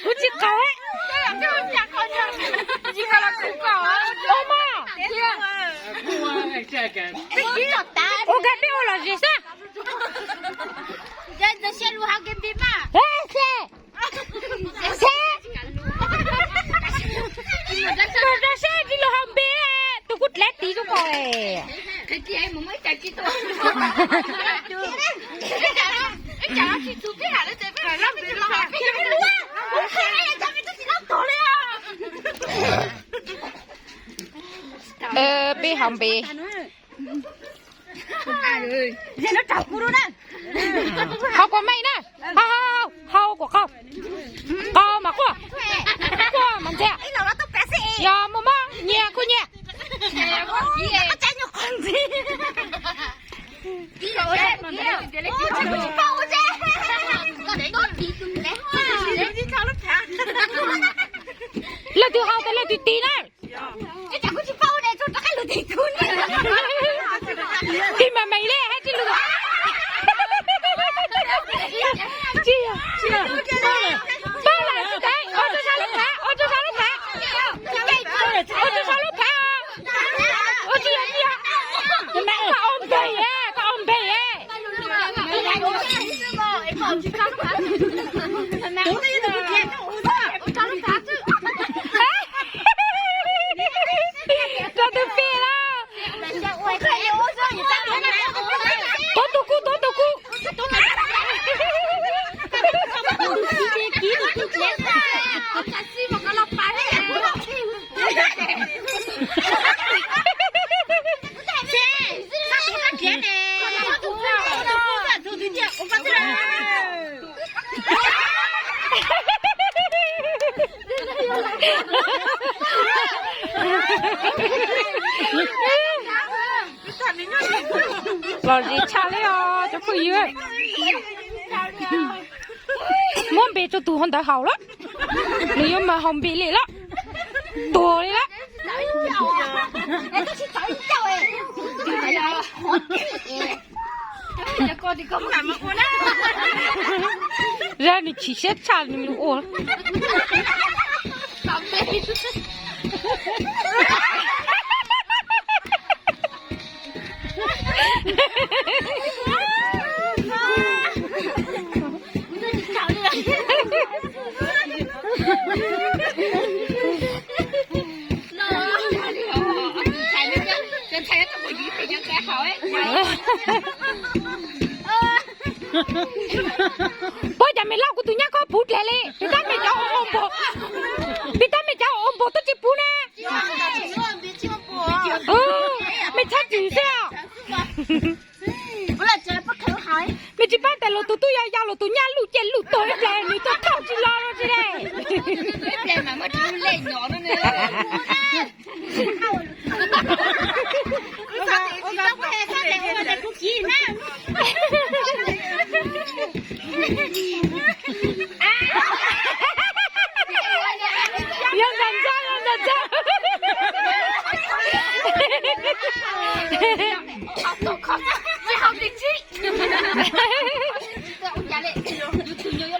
Kuv tsis qaug. Ua mas. Ua kag peb ua lom zem xwb. Tus rau sab tsis los haus npe, tus kuj dlav tis rau kom. Peb haus npe. Haus kom meej na. Haus, haus, haus kom qaug. Qaug mas quaj, quaj mas ntxiag. Yog muaj mob nyias kuj nyias. Leej twg haus tas leej twg tis na. Tis mas meej li hab tsis lug. Tsis, tsis, tsis, tsis, ua rau sab lub phav, ua rau sab lub phav, ua rau sab lub phav, ua tsis yog, tsis yog. Koj ua npe, koj ua npe. Rau tus pem lawm. Tuav tus kub, tuav tus kub. Lom zem tshaj li os cov phooj ywg. Muab npe rau tus hauv ntawd haus lawm. Nws yuav mas haus npe li lawm. Tuag li lawm. Zaj nws chim siab tshaj nws ua. Puab cas mej lauj kuv tus nyab koj puv dlej li, peb tab mej cov ua npaum, peb tab mej cov ua npaum tub tsis puv na. Mej txhob txwm xwb os. Mej tsis paub tas luag tus tub yau yau luag tus nyab luj ciaj luj tuag ib pliag nws tuaj thauj tsis los los tsis dej. Yog ntawm ntxawg, yog ntawm ntxawg.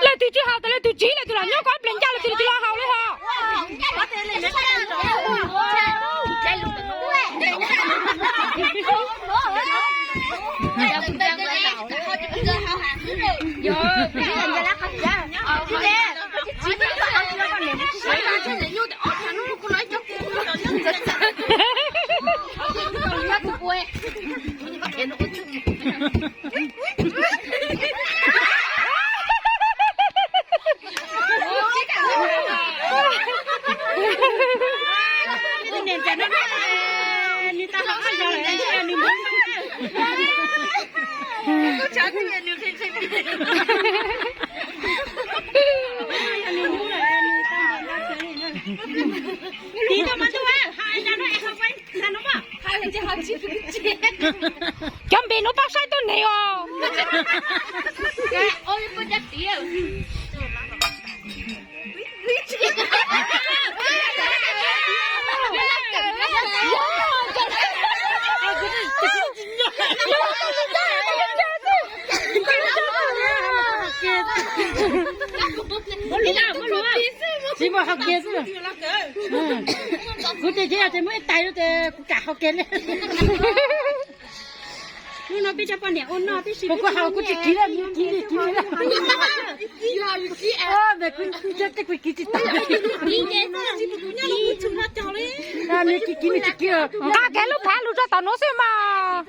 Leej twg tsis haus tas leej twg tsiv, leej twg los nyob koj ib pliag ncaj leej twg tsis los haus li hos. Tiv tau mas ntuj, hais nrad no es ho pab nrad no mas, hais tsis hais tsis tsis. Tsis muaj hau kiag xwb. Kuv ces ces yog tias muaj ib tais ces kuv kam hau kiag li. Hnub no peb cov poj niam ua noj tib si, kuv hau kuv tsis kiv li, kiv li, kiv li. Kuv kiv tsis tau. Nqa kiag lub phav lug rau tom nuav xwb mas.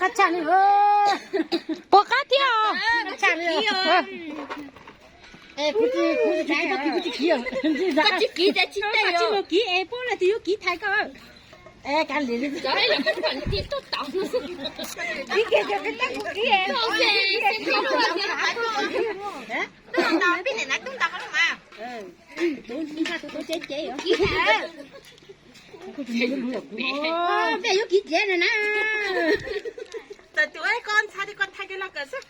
Qab tshaj li, puas qab thiab os? Tsis kiv, tsis kiv es puab leej twg yuav kiv thaiv koj. Peb yuav kiv tsev na na. Txawm tus koj ntxhais koj thaij kiag los kawm xwb.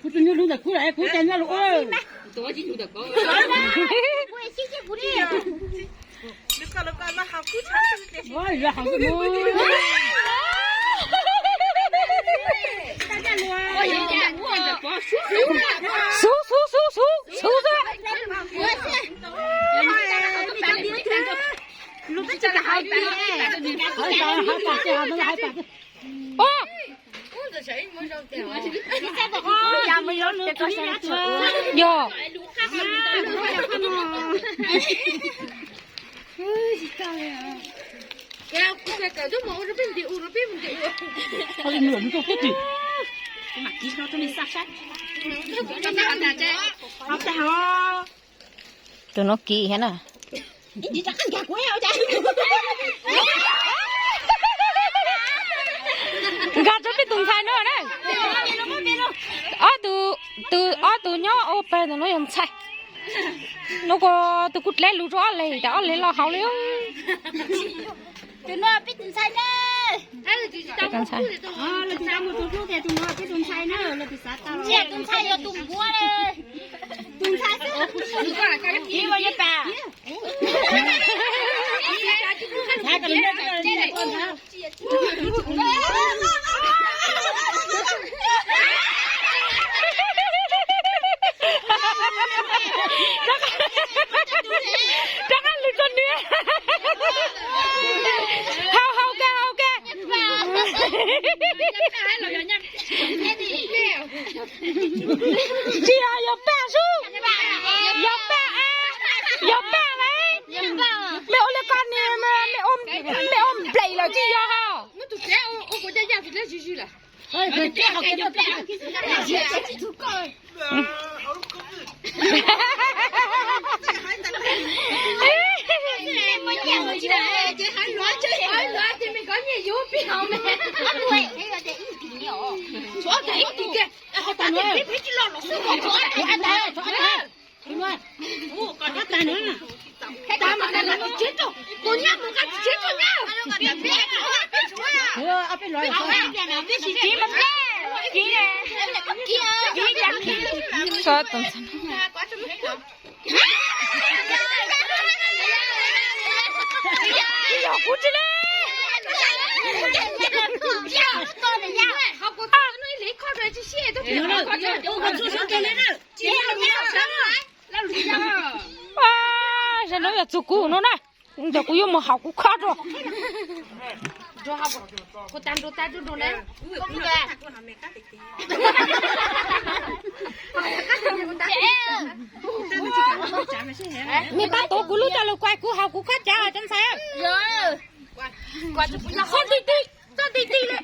Kuv tus nyuag lug ntawm kuv lawm, kuv cas nyuag lug ua. Xub xub xub xub xub xwb. Yog. Tus no kiv thiab na. Nkag rau peb tus ntxhais no na. Ob tug, ob tug nyob ua pawg ntawm no yog ntxhais. No ko tus kuj dleb lug rau ob leeg, tas ob leeg los haus li. Tus no peb tus ntxhais na. Tus ntxhais. Tus ntxhais, tus ntxhais yog tus npuab li. Tus ntxhais xwb. Kiv ua yog pas. Rov qab lug rau nws. Haus, haus kag, haus kag. Tsis yog, yog paj sub. Yog paj, yog paj lawm. Mej ua li ko ne, mej ua nplaim lawm tsis yog hos. Zaum no yog txug kuv no na. Ntawm kuv yuav mus haus kuv khob rau. Mej pab tuav kuv lub coj lug kuas kuv haus kuv khob cas cov ntxhais. Khob nti ti, txoj nti ti li.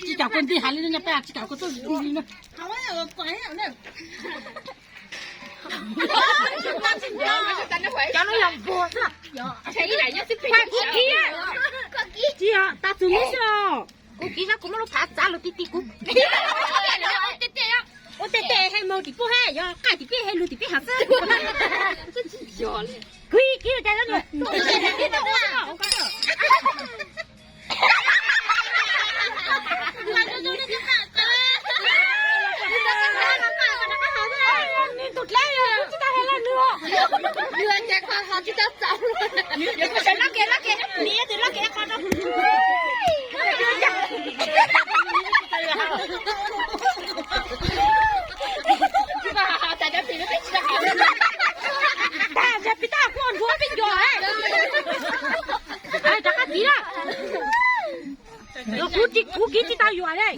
Tsis kam kuv nti hais li no, peb tsis kam kuv txoj nti li no. Cov no yog npuag xwb. Tsis yog, tas txug mub xwb os. Kuv kiv zog kuv muab lub phav txav lug ti ti kuv. Ua tej tej hais moog tim puab hab, yog qaij tim peb hais lug tim peb hav xwb. Kuv kiv cas Nws tus dlaab tsis tau hais lawm nws. Nws ces kho ho tsis tau txaus. Nws tus sawv lab kev lab kev, nws tus lab kev qhov no. Kuv tsis, kuv kiv tsis tau yuam li.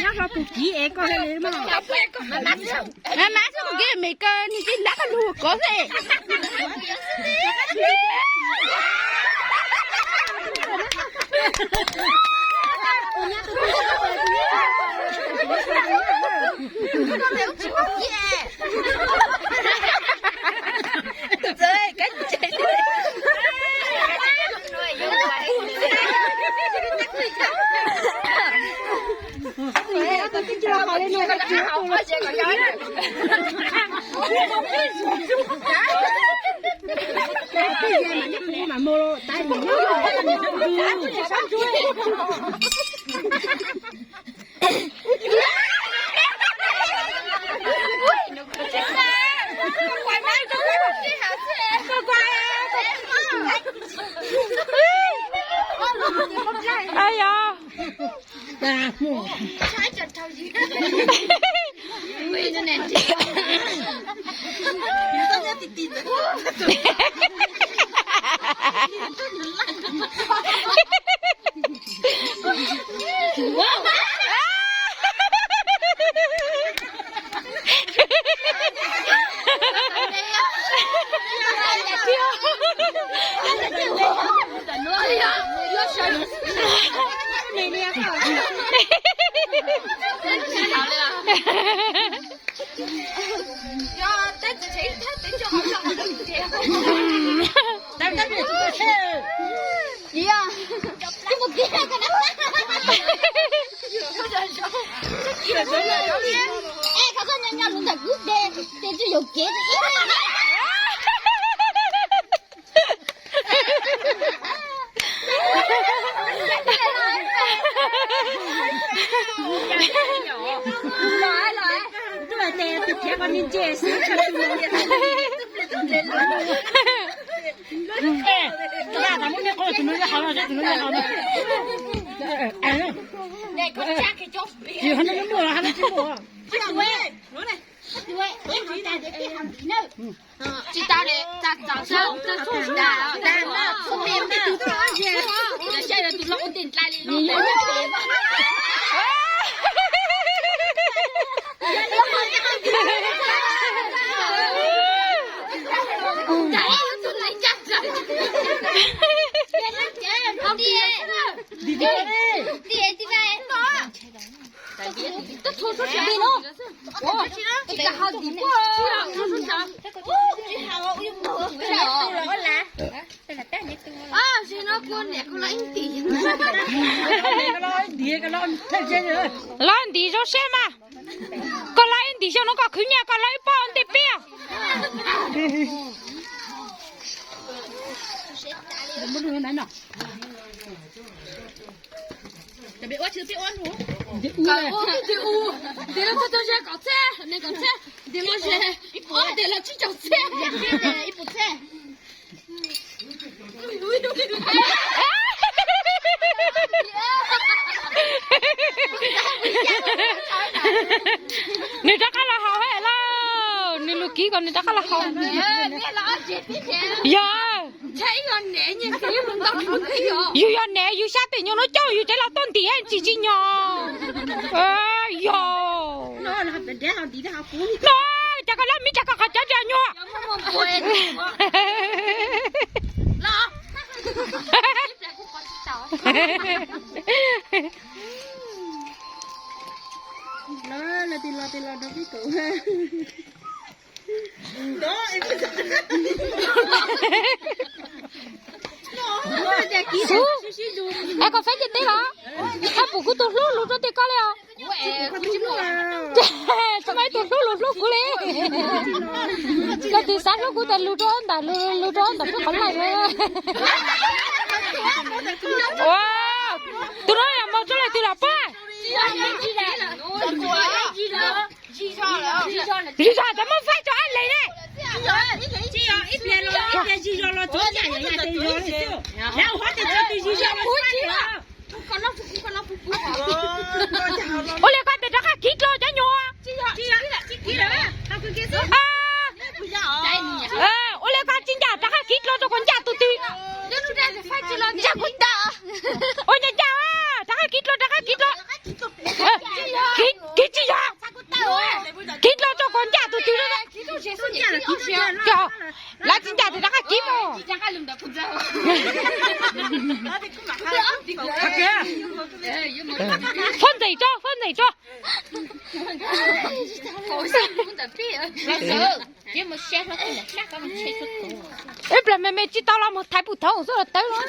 Nyob rau tus kiv es koj li mas. Mas mas xwb mus kiv me koj niag tij ntab koj lug kov xwb. Ai yog. Koj txhob nyob nyob lub ntawm kuv de, ces tsis yuav kev ib. Tsis tau li, txaus txaus xwb, txaus txaus tsis tau. Los ntim zoo siab mas. Koj los ib ntim xyoo no koj khwv nyiaj koj los ib pob nte piaj. Ntim los tsib caug txhiab. Nws rov qab los haus lauj, nws lus kiv kom nws rov qab los haus. Yog, yus yog niam yus xya tim nyuag no coj yus tsev los tuaj ntim tsis tsim nyog. Yog, no cas koj lab mis tag koj qhov cov ris nyuag. Xub, Es koj feeb cia teb los? Koj pum kuv tus hlub lug rau tej koj li os. Tsis muaj ib tug hlub lug hlub kuv li. Koj twb xav hlub kuv tas lug rau ntawm, lug rau ntawm lub qhov laij. Ua, tus no yog moog tso leej twg los pab? Zig zog cov muab faib rau ab le ne. Ua li koj tias rov qab kiv dlua cov nyuag. Ua li koj tsis ncaj rov qab kiv dlua rau kuv ncaj tus twg. Ncaj kuv ntag. Ua ncaj ncaj, rov qab kiv dlua, rov qab kiv dlua. Kiv tsis yog. Kiv dlua rau kuv ncaj tus twg. Lawv tsis ncaj tes rov qab kiv mus. Foob ntxim tso, foob ntxim tso. Ib pliag me me tsis tau los mus thaiv pum thoob xwb los tawv los.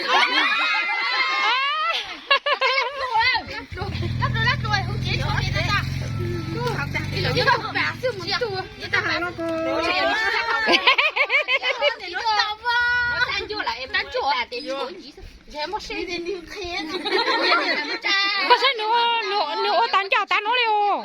Koj saib nws, nws ua tas ncaj tas nuav li os.